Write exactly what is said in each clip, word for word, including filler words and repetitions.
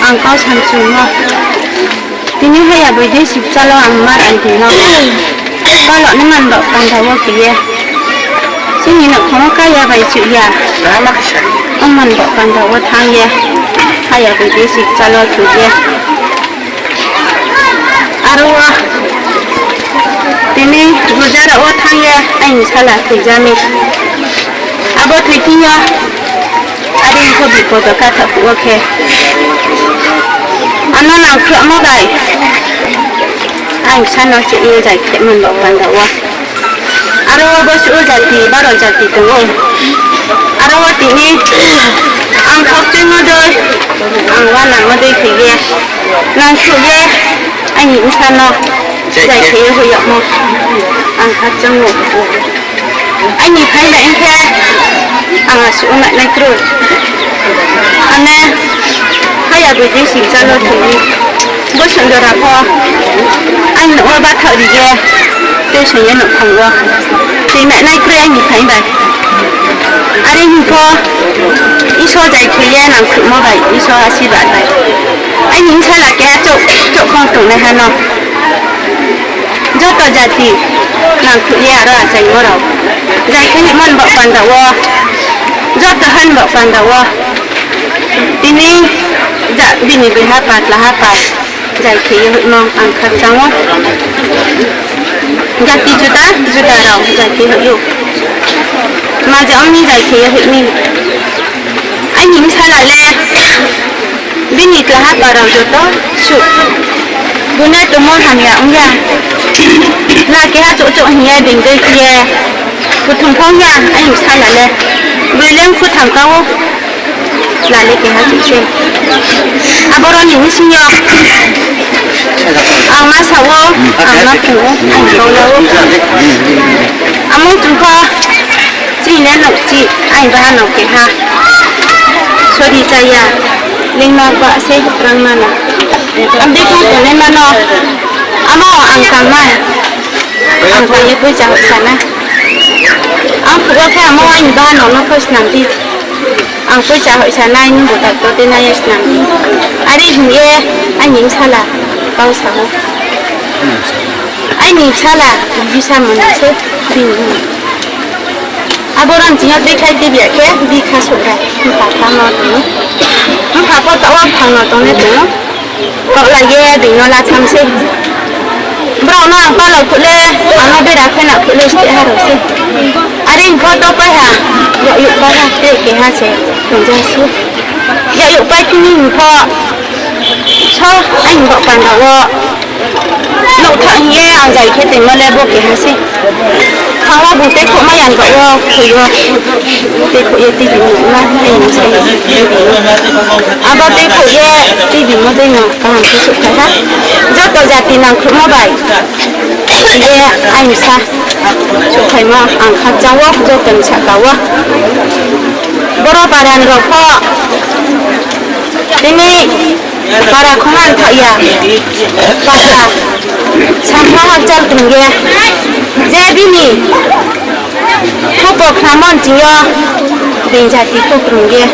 Ang kau samchungmo. Tini haya boidei sikchalo ang mar ang tino. Kalo ni man bo panda wo khe ye. Chini nouhkhong wo kaya bai chuh ya. Ang man bo panda wo thanng ye. Haya boidei sikchalo khe ye. Aro wo tini bujara wo thanng ye aini sala thoija mi. Abo thoi thing yo, are pho bipodo katha phuh wo khe. Ano nangkhruhmo bai, ang sano chini zai khe man bo panda wo. Aro wo bosuh wo jati, baro jati tong ou. Aro wo tini, ang khakchangmo dei, ang uanamo dei khe ye. Nangkhruh ye, aini bsa no, zai khe ye hoih yagmo. Ang khakchang ou. Aini phaing bai ong khe, ang asuh nai nai kroi. Ane, haya boidei sikchalo khe ye. Bosuh jora pho, aini nouh wo bathaoh ri ye, tuition ye nouhkhong wo. Tui mai nai kroi aini phaing bai. Are hing pho, Isor zai khe ye nangkhruhmo bai, Isor asirbad bai. Aini bsala keha chouh, chouh khong tongnaiha no. Joto jati nangkhruh ye aro achaimo rao. Zai khe ni man bo panda wo. Joto han bo panda wo. Tini ja bini beha pa, tlaha pa. Zai khe ye hoihmo ang khakchang ou. Jati juda, juda rao zai khe hoih ou. Ma je ong ni zai khe ye hoih mi. Aini bsala le, bini tlaha pa rao joto suh. Bung le tongmo hamya ong ya. La keha chouh chouh hing ye being dei khe ye. Kuthum phong ya, aini bsala le. Broi le mkhu tham ka ou. La le keha chouh se. Aboro ni bsing yo. Ang ma sa ou, ang ma khe ou, ang kau la ou. Amo chung pho, chini le nouh chi, aini baha no keha. Sori chaya, leingma ba se rangma no. Ang dei khe tongnai ma no, amo ang tangma. Ang tang ye poicha hoihsa nai. Ang phuh wo khe amo aini baha no no pho snam di. Ang poicha hoihsa nai, nung bo doctor de nai ye snam di. Are hing ye, aini bsala, kau sa ou. Aini bsala, bisa mani se, bini. Abo rang ching yo tuikhai tuibi ya khe, bikha souhra, mpha phang no tong ou. Mpha pho taoh wo phang no tong le tong ou. Kaohlai ye being no la tham sei. Brao no ang pala phuh le, ang no bera khe na phuh le steh ha rao sei. Are hing pho to pai ha, yakyouh pai ha, tre keha se, tongja se. Yakyouh pai tini hing pho, so, aini baoh panda wo. Nouhtha hing ye ang zai khe tongmo le bo keha sei. Thang wo bung tei khouhmai ya ni baoh wo, khui wo. Tei khouh ye tei bimo ma, tei bimo sei. Abo tei khouh ye tei bimo dei no kaham khe souhphai ha. Joto jati nangkhruhmo bai. Hing ye aini sa. Souhphaimo ang khakchang wo, joto ni sahka wo. Boro para ni rao pho. Tini para khongha thaoh ya. Para sampha hakchal krung ye. Je bini khupo khnamo ni ching yo, being jati khuh krung ye.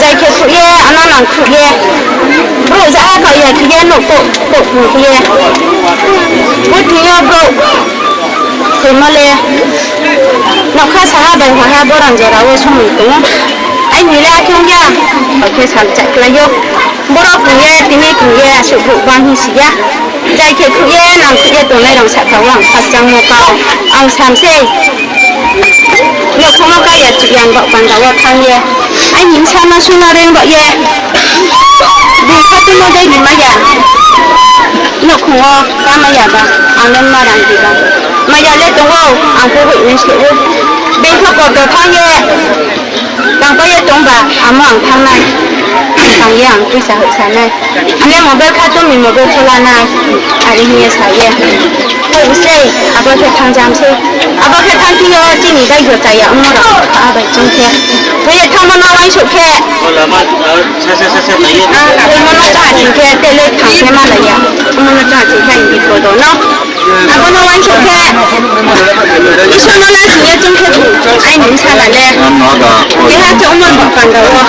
Zai khe khuh ye, ano nang khuh ye. Brouh zaha khaoh ya khe ye, nouh kouh, kouh krung khe ye. Bo thing yo brouh thoimo le, nougkha saha bai hoiha bo rang jora wo song ni tong ou. Aini le akhe ong ya, akhe sal chakhlai ou. Boro krung ye, tini krung ye, asuh brouh bang hing si ya. Zai khe khuh ye, nang khuh ye tongnai rang sahka wo ang khakchangmo kau. Ang sam sei. Nouhkhong no kau ya chuh ya ni baoh panda wo thanng ye. Aini bsa no sung no reing baoh ye. Bung khatungmo dei ri mai ya. Nouhkhong wo ká mai ya ba, ang no ma rang ri ba. Mai ya le tong ou, ang pho hoih nai se ou. Bung pho koto thanng ye. Tangpai ye tong ba, amo ang thanng nai. Thanng ye ang poicha hoihsa nai. Ang le mobile khatung ni mobile pho la nai. Are hing ye sa ye. Hoih sei, abo khe thanng jam sei. Abo khe thanng thing yo chini daiho chaya ongmo rao kha bai chung khe. Hoih ye thanngmo no uaingsouh khe. Hoihmo no chá sing khe, tele thanng khe malai ya. Omo no chá sing khe, ang bipod no. Abo no uaingsouh khe, Isor no la sing ye chung khe bu, aini bsala le. Keha khe omo ni panda wo.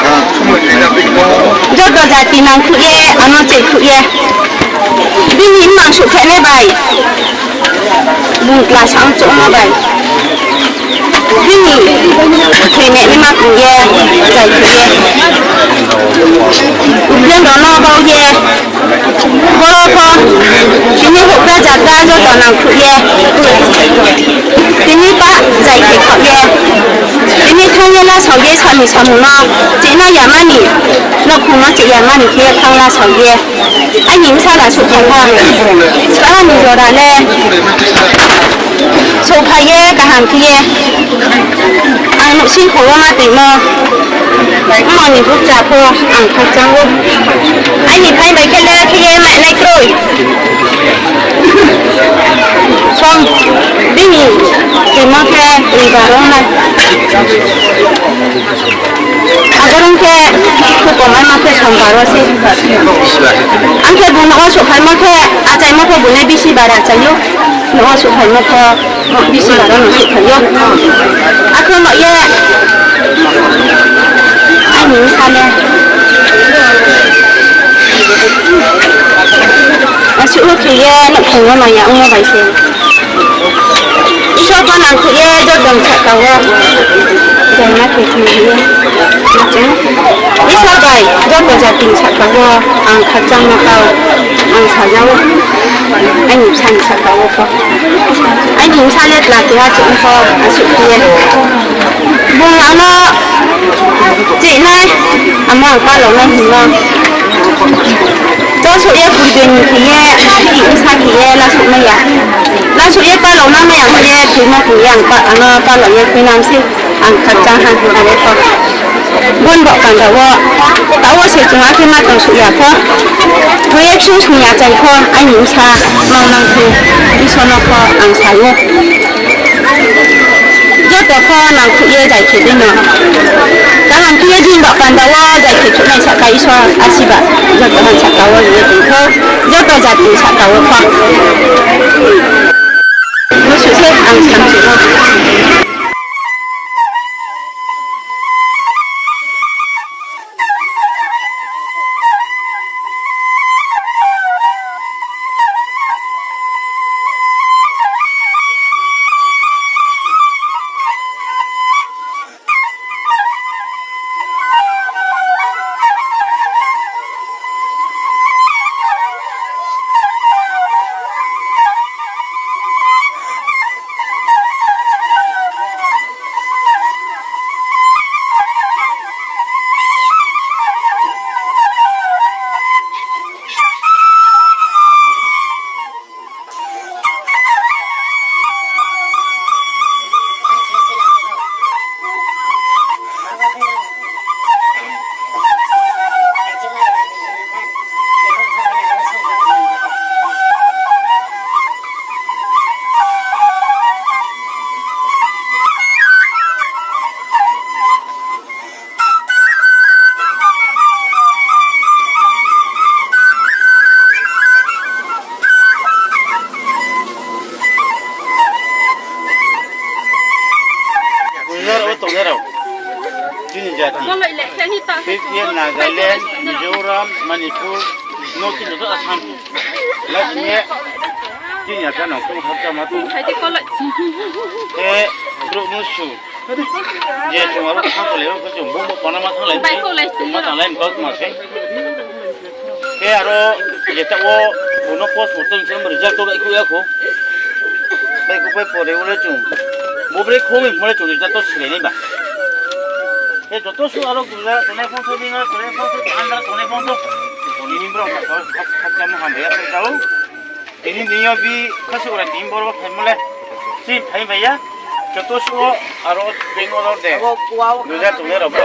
Joto jati nangkhruh ye, ano chehkhruh ye. Bini mmang suhphaihnai bai. Bung kla sa ong chouhmo bai. Bini thoi nai ni ma kong ye, jai khe ye. Ublem rao no bau ye. Boro pho, tini houhgra jagra joto nangkhruh ye. Tini pah jai khe khaoh ye. Tini thanng ye lasao ye sani samung no, chihna yama ni, nouhkhong no chih yama ni khe ye thanng lasao ye. Aini bsala souhphai ha. Skala ni jora le. Souhphai ye kaham khe ye. Ang nouhsing kho wo ma toimo. Mani bukcha pho ang khakchang ou. Aini phai bai khe le khe ye mai nai kroi. Som bini toimo khe ri baro nai. Abo rung khe, khupo maima khe sombar wo se. Ang khe bung no wo souhphaimo khe, achaimo khe bung le bisi bar achai ou. No wo souhphaimo khe, bisi bar wo no souhphai ou. Akhe no ye, aini bsa le. Asuh wo khe ye nouhkhong wo maya ongmo bai se. Isor pho nangkhruh ye joto ni sahka wo. Jaima khe thang ye. Isor bai joto jati ni sahka wo ang khakchangma kau ang saja ou. Aini bsa ni sahka wo pho. Aini bsa le tla keha chung pho asuh khe ye. Bung ang no chihnai, amo ang palao nai hingmo. Chosouh ye purbe ni khe ye, bsa khe ye, lasouh nai ya. Lasouh ye palao nang nai ya khe ye, thoimo khe ye, ang pa, ang no palao ye khuinang se, ang khakchang ha, are pho. Bon bo panda wo, taoh wo se chung akhe ma tong souh ya pho. Thoi ye ksu sung ya chai pho, aini bsa, mangnang khe, Isor no pho ang sa ou. Joto pho nangkhruh ye jai khe dei no. Kaham khe ye bini baoh panda wo jai khe khruhnai sahka Isor asiba. Joto han sahka wo ri ye tong thou. Joto jati sahka wo pho. Bo suh se ang samsi ou. Buinar o tongnai rao, chini jati, Tripura, Nagaland, Mizoram, Manipur, no chini joto Assam, la sing ye, chini ata nang tong hapcha ma tong. Khe, brouh mnusu, je chung aro thanng tong le, chung bung bo pana ma thannglai, ma thannglai, bak ma se. Khe aro je taoh wo, bo no post mortem se result to baihkhouh ya kho. Baihkhouh pai pore wo le chung. Bo bre khou mi mo le chung result to silai nai ba. Khe joto suh aro gujra tongnai phone to, bini tongnai phone to, andra tongnai phone to. Bo ni brouh kha to, khakchangmo hambai ya khe tao. Tini ni yo bi khasuh rai tini boro phaimo le. Chini phai bai ya. Joto suh wo aro Bangalore de. Duja tongnai rao bo.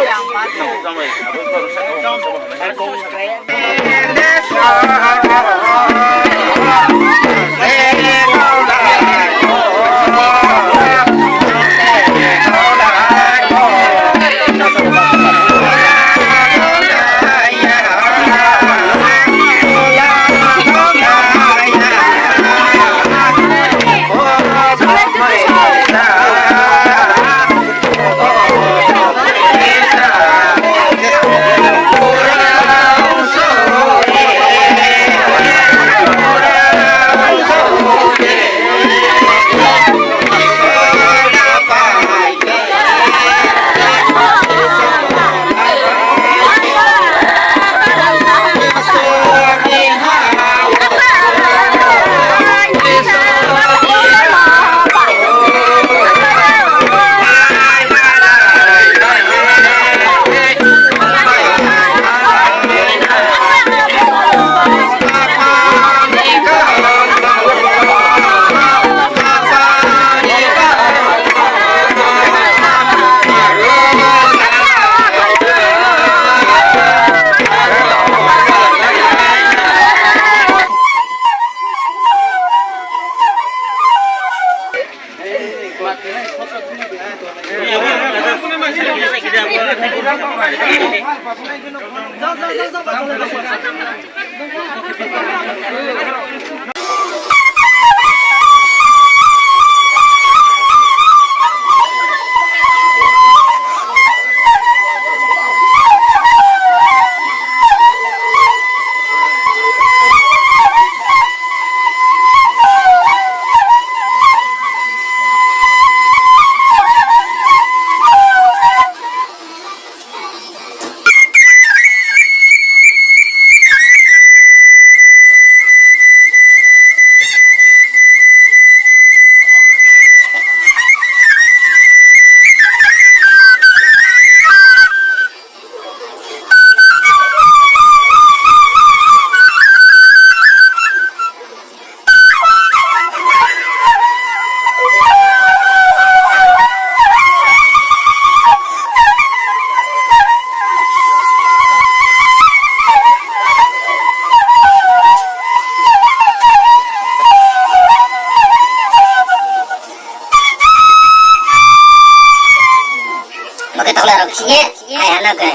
Bo khe tokla rao kchih ye, ai ha na khe.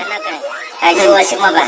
Ai chu wa simo ba.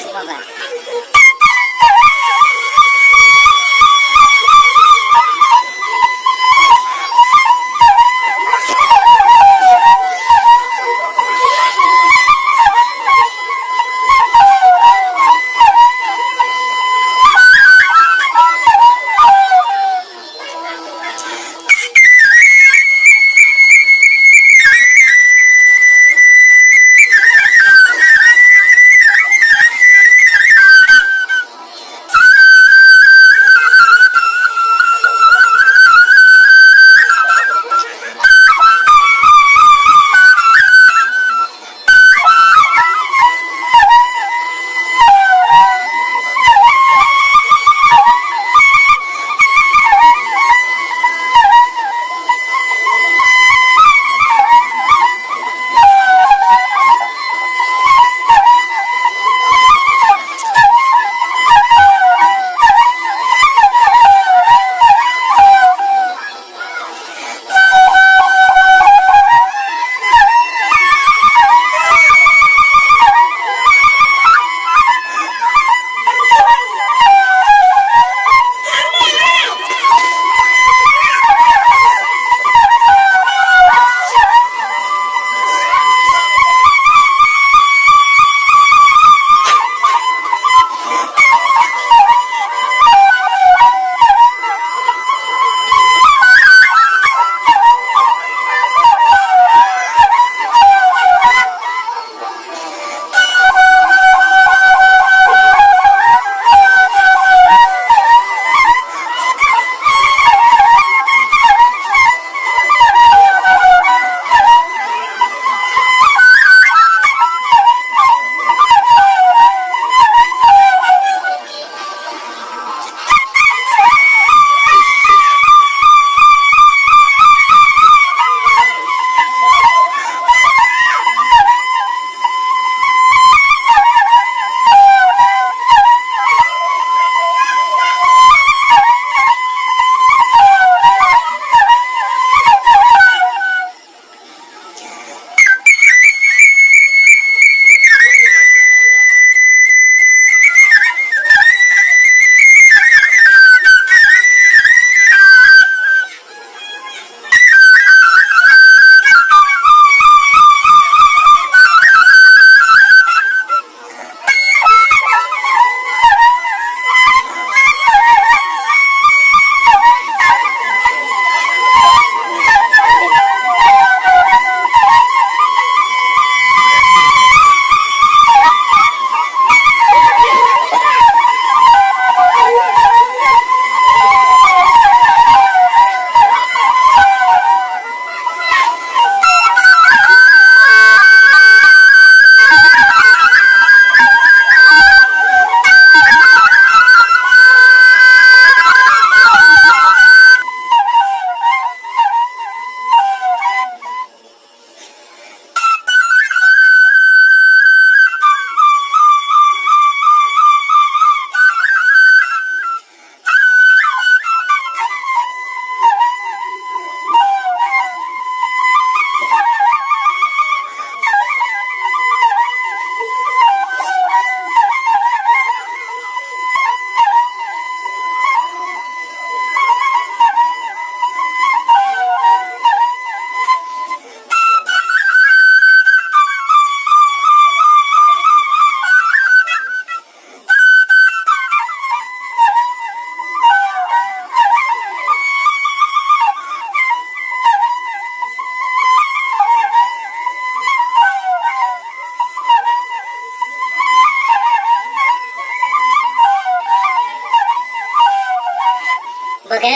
Khe,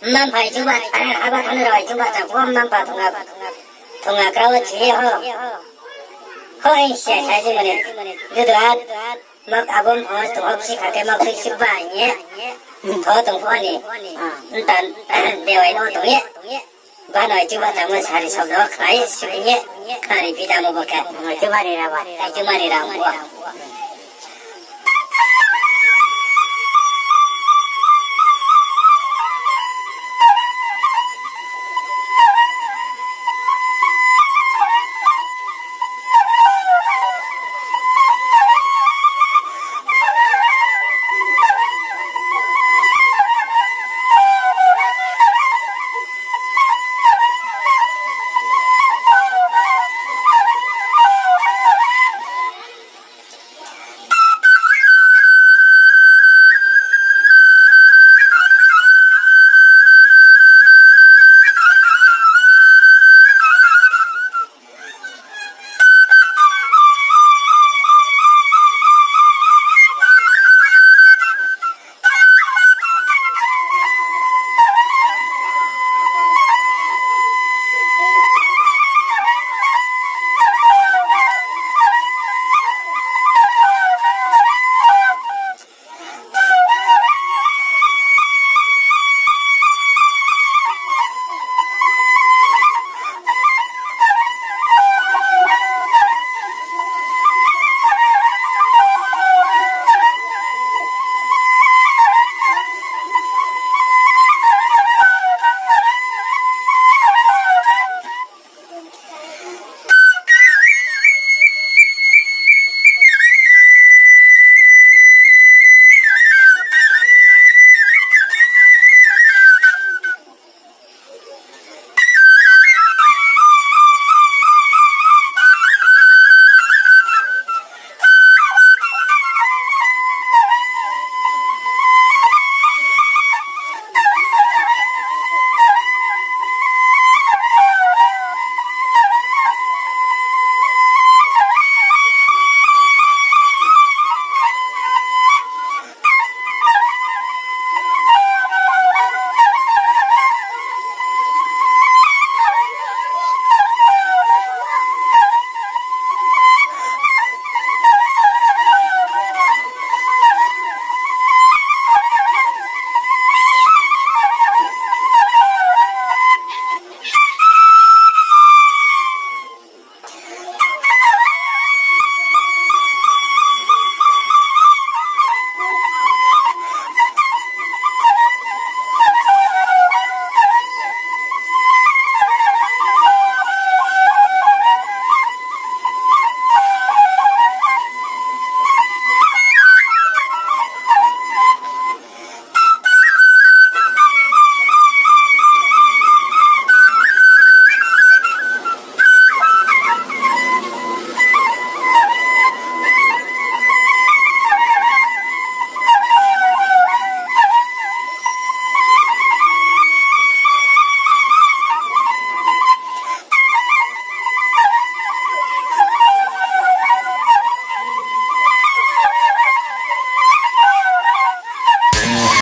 mma mpha chuba, haba thani rao chuba chang pho mma mpha thongla, thongla kra wo chi ye ho. Ho hing se sai si mani. Dudu a, mak abo mpha tong hok si kha khe mak si chuba hing ye. Tho tong pho ni. Ntan, dewai no tong ye. Banoi chuba changmo sari sok no khnai ye, sui ye, khnari phi tamo bo khe. Chuba ri ra ba, tai chuba ri ra bo.